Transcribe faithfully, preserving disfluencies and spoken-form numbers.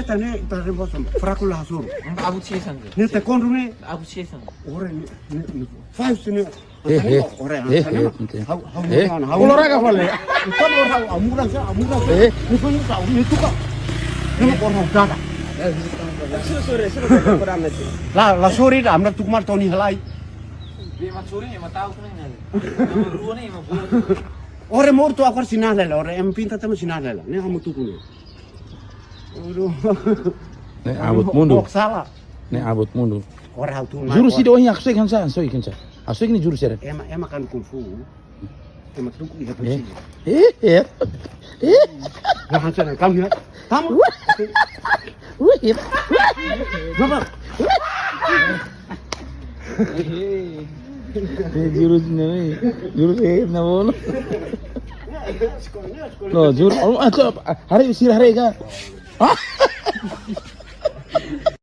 Ita ne'e, ita ne'e bosam, fraku la hasoru. Abu siesan. Ne'e taekwondo ne'e. Abu siesan. Ore ne'e, ne'e, ne'e, five ne'e. Eh, eh. Ore, eh, eh, ante. Ha'u, ha'u, eh, ha'u, olahraga fali. Bukan ore ha'u, amuran sa, amuran sa. Eh. Ne'e pun sa, ne'e tuka. Ne'e ore ha'u dada. Sore, sore, sore, sore, sore. La, la sore ida, amra tuk mar toni halai. Be ma sore, ma tau kena. Rua ne'e, ma buat. Ore morto akor sinala la, ore em pinta tama sinala la. Ne'e hamutuk ne'e. Aduh. Ne'e abut mundu. Bok sala. Ne'e abut mundu. Ora ha'u tun mai. Jurus ida ohin ha'u soe hanesan, soe hanesan. Ha'u soe ne'e jurus sira. Ema, ema kan kung fu. Ema tuku iha. Eh. Polisi. Eh, eh. Eh. Nah, hanesan kamu ya. Kamu. Wih. Wih. Coba. Eh, jurus ne'e, jurus eh, na bono. No, jurus, oh, ah, tu, ah, hari sira hari ka? Ah?